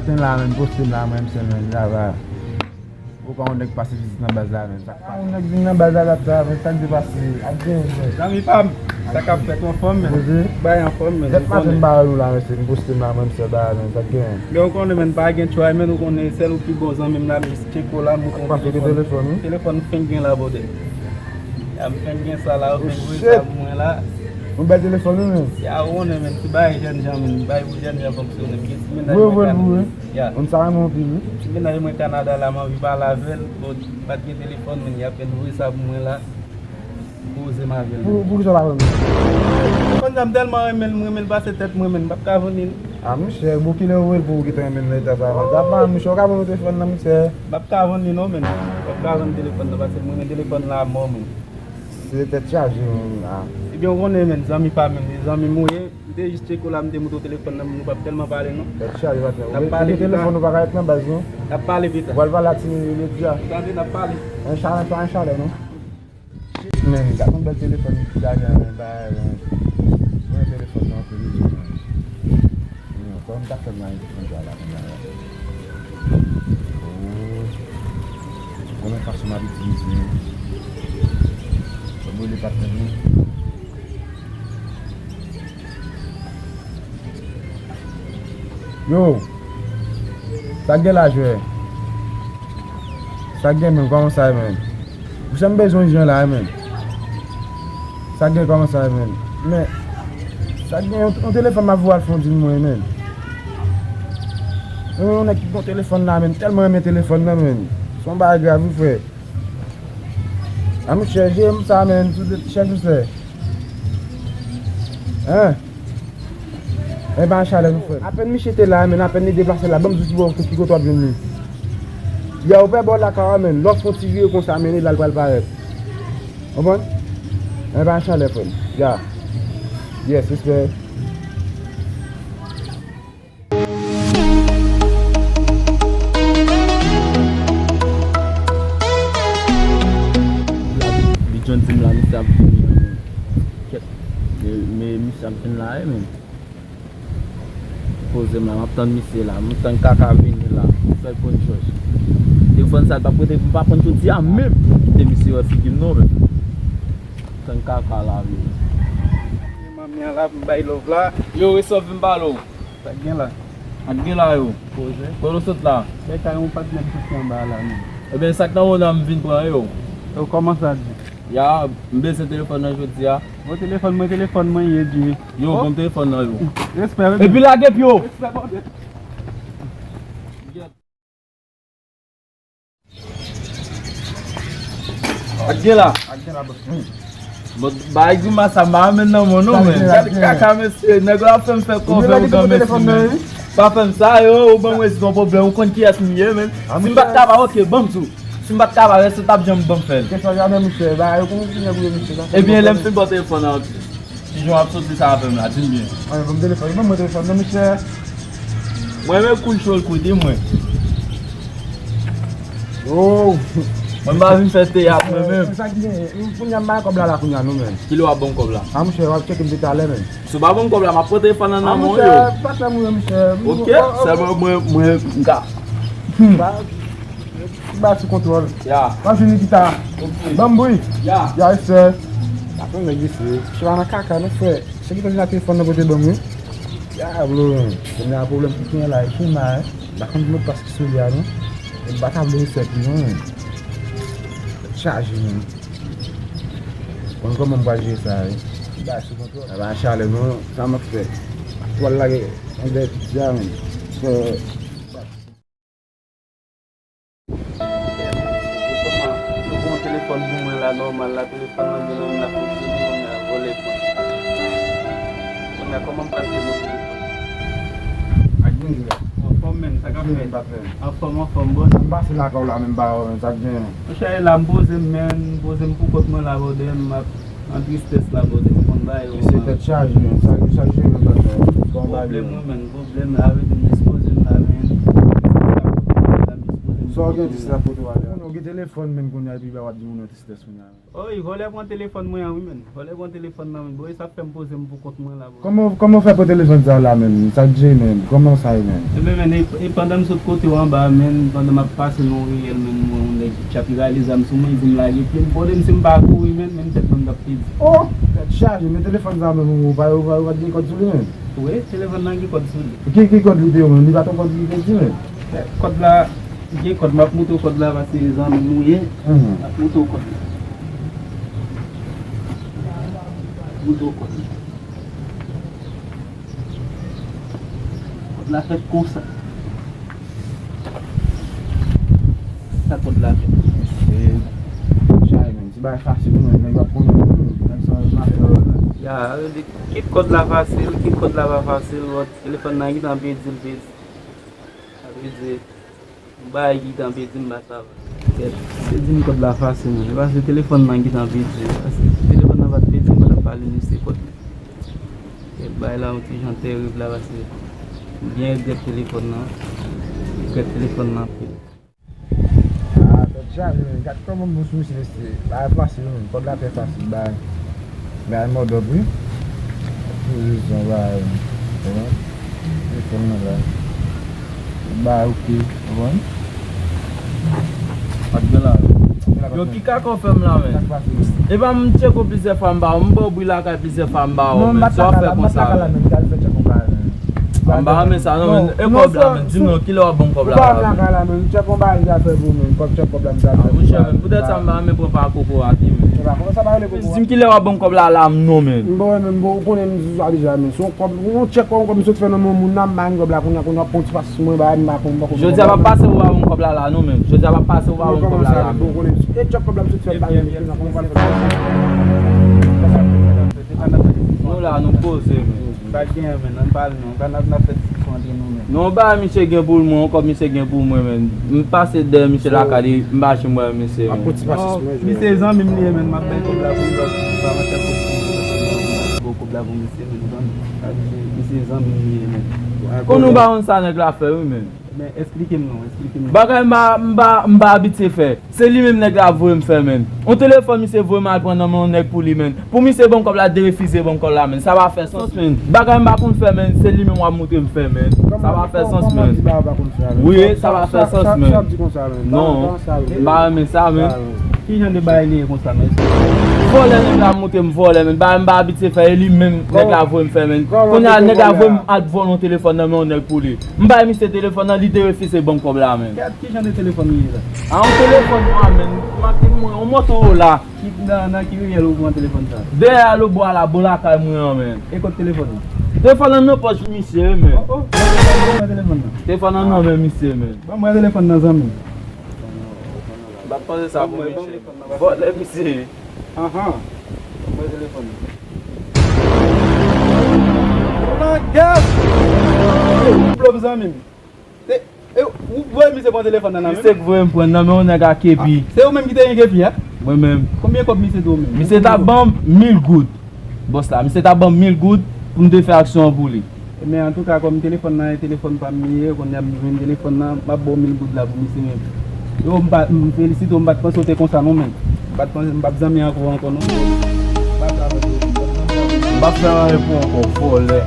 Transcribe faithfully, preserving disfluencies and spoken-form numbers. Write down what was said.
Maten la menm, poste m la menm, se menm travay. Ou pa yon nèg pase vizit nan baz la menm. Sa k pa yon nèg vin nan baz la, la, la, men sa k te pase? Ap gen, men. Zanmi pa m, sa k ap fèt, ou anfòm, men? Poze. Bay anfòm, men. Dèt maten m ba nou la, men se m poste m la, men se ba, men sa k gen. Men ou konnen, men, pa gen tchway, men ou konnen, sèl ou pi bon zanmi m la, men Tcheko la, m konn telefòn. Telefòn, wi. Telefòn m fenk gen la, bòdè. Ya, m fenk gen sa la, ou fenk voye sa pou mwen la. Yon bèl telefòn, wi, men. Ya, ou konnen, men, ti bagay jèn jan, men, bay pou jèn jan fonksyone. M gen ti mennaj mwen ka. Ya. Moun sa renmen w anpil, wi. Ti mennaj mwen Kanada la, m anvi pale avè l. Bon, m pa t gen telefòn, men y apèn voye sa pou mwen la. M poze m avè l. Pou, pou kisa w pa vin? Konn sa m tèlman renmen l, m renmen l pase tèt mwen, men m p ap ka vann li, non. A, monchè, bon, kilè w voye l pou w gentan renmen l nan eta sa, men? Sa pa, monchè, w ka vann telefòn nan, monchè. M p ap ka vann li, non, men. M p ap ka vann telefòn nan, pase m renmen telefòn la mò, men. Se tèt chaje, men, a. Ebyen, ou konnen, men, zanmi pa menm, zanmi m ou ye. M te jis tcheke w la, m te montre w telefòn nan, nou p ap tèlman pale, non. Tèt chaje, patnè. N ap pale pita. Ou gen telefòn, ou pa ka ret nan baz, non. N ap pale pita. Ou pral pale ak timoun yo, medya. Tande, n ap pale. An chalè, pa an chalè, non. Shit, men, gade yon bèl telefòn, medya, men, bagay, men. Mwen, telefòn nan, anpil, men. Non, kòman m ta fè m la, telefòn sa la, kòman la? Oh. Konnen fason m ap itilize. Kòm ou le patnè, non? Yo, sa k gen la, jwè? Sa k gen menm, kòman sa ye menm? Monchè, m bezwen jan la, menm. Sa k gen, kòman sa ye menm? Men, sa k gen, yon, yon telefòn m ap voye al fè yon dil mwen, menm. Yon, yon nèg ki gon telefòn la, menm, tèlman renmen telefòn nan, menm. Se yon bagay grav, wi, frè. A, monchè, jere m sa, menm, sou de, chèf, ou fè. Hein? Enben, chalè nou fè. Apèn misye te la, men apèn li deplase la, ban m di w ki bò, ki kote w ap jwenn li. Ya, ou pè bò lakay la, men. Lè w fè yon ti vire konsa, men li la, l pral parèt. Konprann? Enben, chalè, frè m. Ya. Yes, respè. Li jwenn di m la, misye ap vini, men. Kèt. Men, men misye ap vin la, wi, men. Poze m la, m ap tann misye la. M tann kaka vini la. M fè l konn jòj. Telefòn sa, l p ap prete pou m pa pran l jodi a menm. Kite misye wè figi m non, men. Tann kaka la, wi. Manmi an la, m bay love la. Yo, Resòf, vin pale w. Sa k gen la? Sa k gen la, yo? Poze. Kote w sot la? Bèk a yon patnè m soti anba la, menm. Ebyen, sa k nan men w nan m vin pran, yo. Yo, kòman sa di? Ya, m bezwen telefòn nan jodi a. Bon, telefòn mwen, telefòn mwen ye, di. Yo, bon, telefòn nan, yo. Respè, wi. Epi lage pye w. Respè, bon, ak gen la. Ak gen la, bòs. Bon, bagay grimas sa, m pa renmen nan men w non, men. Gade kaka, mesye. Nèg la fè m fè kòve, ou gran mèsi, men. Pa fè m sa, yo, ou ban mwen rezon pwoblèm, ou konn kiyès m ye, men. Si m pa t ka pa, ok, ban m tou. Si m pa t ka pa, èske w t ap janm ban m fè l? Kesyon jaden, mesye. Ba, yo konn ki nèg ou ye, mesye. Ebyen, lè m fin ba w telefòn nan, kijan w ap soti sa avè m la, di m byen. An, ban m telefòn, ban mwen telefòn nan, mesye. Mwen menm kou l cho l kou, di mwen. Oh. Mwen m pa vin fè teyat, mwen menm. Sa k gen? Kounye a m ba kòb la, la, kounye a, nou menm. Kilè w ap ban m kòb la? A, monchè, w ap tcheke m pi talè, menm. Si w pa ban m kòb la, m ap pran telefòn nan nan men w, yo. Monchè, pa fè m ri, monchè. Ok, sèlman mwen, mwen, m ka. Ba, ba sou kontwòl. Ya. W ap jwenn li pita. Ok. Ban m bri. Ya. Ya, sè. Pa fè m nèg visye. Se pa nan kaka, non, frè. Se ki te vin ak telefòn nan pote ban m, wi. Ya, bro. Kounye a pwoblèm ki gen la, e ki ma, e. M pa konn mot pas ki sou li a, non. E m pa ka vle resèt li, non, men. Chaje, men. Konn kòman m pral jere sa, wi. Ba sou kontwòl. Sa pa chalè non, sa m ap fè. Twal lage andedan piti a menm. Fè. Yo pran telefòn pou mwen la, nòmal la, telefòn nan gen nan men la, fonksyone, kounye a vòlè pran. Kounye a kòman m pral jere telefòn? Ak byen jwe. Anfòm, men, sa k ap fèt? Anfòm, anfòm, bòs. M pase lakay w la menm, ba, men, sa k gen? Monchè, e la m poze m, men, m poze m pou kont mwen la, brother, m ap an tristès la, brother, m konn bagay yo. Mesye, tèt chaje, men, sa, sa k jere, brother? Pwoblèm, wi, men, pwoblèm, sa vle di m dispoze m la, men. Sa w gen di sa kote w ale a? Ou gen telefòn menm kounye a epi w ap di moun nan tristès kounye a. Oy, vòlè pran telefòn mwen an wi menn. Vòlè pran telefòn nan menn. Bro, e sa fè m poze m pou kont mwen la, bro. Kòman kòman w fè pran telefòn sa la menm? Sa k gen menm? Kòman sa ye menm? Ebyen menn, e, e pandan m sot kote w anba a menn, pandan m ap pase nan yon riyèl menn, m wè yon nèg ki ap rale zam sou mwen, li di m lage pye m, bòde m si m pa kouri menn, menm tèt mwen m t ap pedi. Oh! Tèt chaje, men telefòn sa menm ou pa ou pa ou pa t gen kòd sou li menm? Wi, telefòn nan gen kòd sou li. Ki ki kòd li te yo menm? Li pa t yon kòd li te di menm? Kòd la, gen kòd, m ap montre w kòd la paske zanmi m ou ye. M ap montre w kòd la. Montre w kòd la. Kòd la fèt konsa. Sa kòd la fèt. Chay menm, ti bagay fasil wi menm, nèg yo ap konnen wi menm, nèg sa yo mache nan lòt menm. Ya, kit kòd la fasil, kit kòd la pa fasil, bro, telefòn nan gentan pedi l pedi. Sa vle di, yon bagay gentan pedi m pa sava. Kèt, se di m kòd la fasil menm. E paske telefòn nan gentan pedi. Paske si telefòn nan pa t pedi, m pa t ap pale misye kòd li. Kèt, bagay la yon ti jan tèrib la paske m byen regrèt telefòn nan. Regrèt telefòn nan anpil. Ah, tèt chaje menm. Gad kòman m bous misye mesye. Bagay fasil menm. Kòd la trè fasil. Bagay. Bagay mòdòp wi. Poze zon bagay. Konprann? Telefòn nan la. Bagay oke. Konprann? Ak gen la. Yo, ki kaka w fè m la, men? E pa m tcheke w plizyè fwa, m ba w, m ba w bri lakay plizyè fwa, m ba w, men. Sa w fè konsa, men? M pa renmen sa, non, men. E kòb la, men. Di m non, kilè w ap ban m kòb la, la, men? Monchè, men, poutèt sa, m pa renmen pran pa koko a, wi, men. Di m kilè w ap ban m kòb la, la, m non, men. M pa renmen, m konnen m sou sa deja, men. Se yon kòb, yon tchèk kòb, kòb m sot fè nan men yon moun la, m ba l kòb la, kounye a, kounye a, w ap pran ti pas sou mwen, ba m, m pa konn, m pa konn. Jodi a p ap pase, ou pa ban m kòb la, la, non, men. Jodi a p ap pase, ou pa ban m kòb la, la, men. E tchèk kòb la, m sot fè, m pa renmen, kounye a, kounye a, w ap pran. Nou la, nou poze, men. Pa t genyen, men, ann pale non. Ka n ap, n ap fè diskisyon antre nou, men. Non, bagay misye gen pou l, mwen, yon kòb misye gen pou mwen, men. M pase dèyè misye lakay li, m pa janm wè misye, men. Non, misye zanmi m li ye, men. M ap bay kòb la pou li, paske m pa mèt fè kòb pou misye, men. Bon, kòb la pou misye, men, zanmi. Misye zanmi m li ye, men. Kon nou pa konn sa nèg la fè, wi, men. Men, esplike m non, esplike m non. Bagay m pa, m pa, m pa abitye fè. Se li menm nèg la voye m fè, men. Yon telefòn misye voye m al pran nan men yon nèg pou li, men. Pou misye ban m kòb la, derefize ban m kòb la, men. Sa pa fè sans, men. Bagay m pa konn fè, men. Se li menm w ap montre m fè, men. Sa pa fè sans, men. Wi, sa pa fè sans, men. Non. M pa renmen sa, men. Ki jan de bagay li ye konsa, men? Vòlè nèg la montre m vòlè, men. Bagay m pa abitye fè, e li menm nèg la voye m fè, men. Kounye a, nèg la voye m al vòlè yon telefòn nan men yon nèg pou li. M bay misye telefòn nan, li derefize ban m kòb la, men. Ki jan de telefòn li ye la? A, yon telefòn nwa, men. Make mwen, yon Motorola. Ki, nan, nan ki riyèl ou pran telefòn sa? Dèyè Alobwa la, bò lakay mwen an, men. E kot telefòn nan? Telefòn nan nan pòch misye, men. Oh, oh, ban mwen telefòn nan. Telefòn nan nan men misye, men. Ban mwen telefòn nan, zanmi. M pa t panse sa pou misye. Vòlè misye ye. Ahan. Ban mwen telefòn nan. Nan gèt! Ou blòf zanmi m. E, e, ou voye misye pran telefòn nan nan men? Misye k voye m pran nan men yon nèg ak kepi. Se ou menm ki te gen kepi a? Mwen menm. Konbyen kòb misye te w menm? Misye t ap ban m mil goud. Bòs la, misye t ap ban m mil goud pou m te fè aksyon an pou li. Men antouka, kòm telefòn nan e telefòn pa m li ye, kounye a m jwenn telefòn nan, m ap ba w mil goud la pou misye menm. Yo, m pa, m felisite w, m pa t panse w te konsa non, men. M pa t panse, m p ap zanmi ankò, ankò non. M pa fè anyen pou w ankò, vòlè.